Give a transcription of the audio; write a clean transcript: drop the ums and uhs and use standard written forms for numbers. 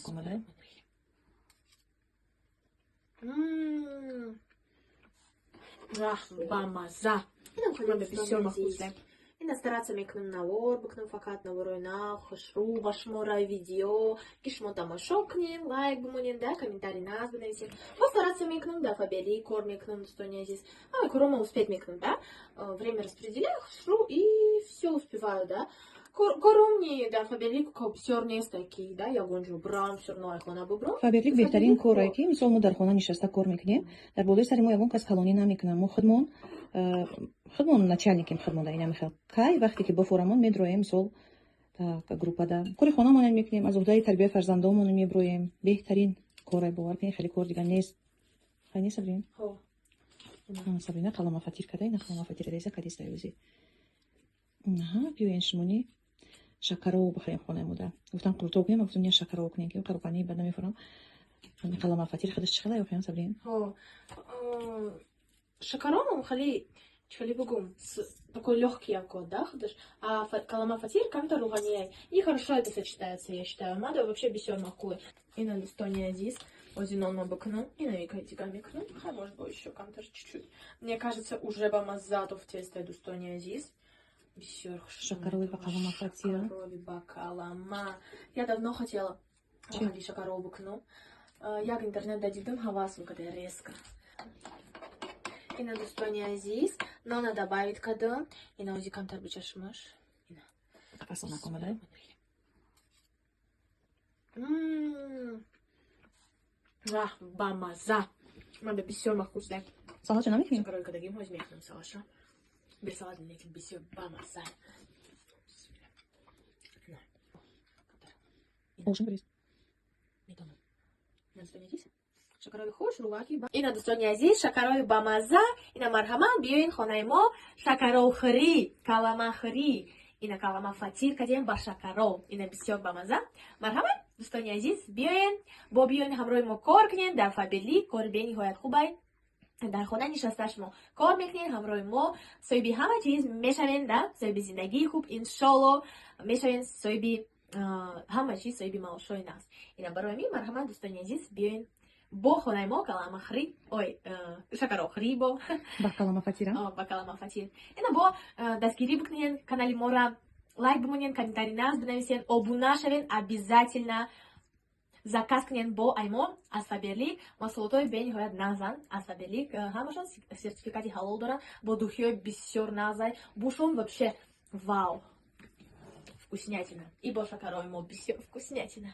Омадай. Ах, бамаза. Ман бисёр махсус. Ина стараться мекунам, навор бикунам, фақат наворои нав, хушрӯ ба шумора видео, ки шумо тамошо кунем, лайк бимонем, да, комментарий наз бинависем. Мо стараться мекунам, да, Фаберлик кор мекунам, дӯстони азиз. Ҳамаи корома успеть мекунам, да. Время распределяю хушрӯ и все успеваю, да. Кором не, да, Фаберлик бисёр нест, ки, да, ягон ҷо брам, всё равно ай хона бубрам. Фаберлик беҳтарин коре, ки мисол мо дар хона нишаста кор мекунем, дар болои сари мо ягон кас калонӣ намекунам. Мо худмон начальникем худмон. Да, ина михел кай вақте ки бофорамон медроем, мисол, так группада кори хонамонам мекунем, аз уҳдаи тарбияи фарзандонмон меброем. Беҳтарин коре, бовар кунед, хеле кор дигар нест. Хай, не, Сабрин? Ҳо. Сабрина қалама фатир када, ина қалама фатир када, кадиста юзи. Аҳа, биёен, шумони шакаро бихӯрем. Хонаи мода гуфтам, қурто кунем, гуфтам, не, шакаро кунем, ки қароқани бад намефурам. Қалама фатир худаш чӣ хела ёхем, Сабрин? Ҳо. Шакаромам хеле, чӣ бугум, такой легкий аккорд, да, худаш, а калама фатир камтар руғанияй. И хорошо это сочетается, я считаю. Мада вообще бисёр мақуле. Ина, дӯстони азиз, ози нонма бикунам, ина вика дига мекунам. Хай, может быть, еще камтар чуть-чуть. Мне кажется, уже бамаза туфтестай, дӯстони азиз. Бисёр Шакарови ба калама фатира. Шакарови ба калама. Я давно хотела хали шакаров бикунам. Як интернет дадидим, ҳавас мекарда резко. Ина, дӯстони азиз, нона добавить кардам. Ина, ози камтар бичашмаш. Ина. Қафасона комадай. Ах, бамаза. Ман бисёр махсус. Салатча намекунем? Шакарои кардагим, ҳоз мекунам салаша. Бе салат, лекин бисёр бамаза. Бисмилла. Ошин бирез. Метавонам. Дӯстони азиз, шакарои хуш руваки. Ина, дӯстони азиз, шакарои бамаза. Ина, марҳамат, биёин хонаи мо, шакаровхӯрӣ, каламахӯрӣ. Ина, калама фатир кардем ба шакаров. Ина, бисёр бамаза. Марҳамат, дӯстони азиз, биёен, бо биёен, ҳамроҳи мо кор кунен дар Фаберлик. Кори бениҳоят хубай. Дар хона нишаста шумо кор мекунед ҳамроҳи мо, соҳиби ҳама чиз мешавен, да, соҳиби зиндагии хуб, иншолло, мешавен соҳиби ҳама чиз, соҳиби маошҳои нағз. Ина, барои мин, марҳамат, дӯстони азиз, биёен бо хонаи мо каламахӯрӣ, ой, шакарохӯрӣ бо Ба калама фатира. Ба калама фатир. Ина, бо дастгирӣ бикунен канали мора, лайк бимонен, комментарий нағз бинависен, обуна шавен обязательно, заказ кунен бо аймо аз Фаберлик. Маҳсулотҳои бениҳоят нағзанд аз Фаберлик, ҳамашон сертификати ҳалол доранд, бо духиҳои бисёр нағзай, бушон вообще вау, вкуснятина. И бо шакарои мо бисёр вкуснятина.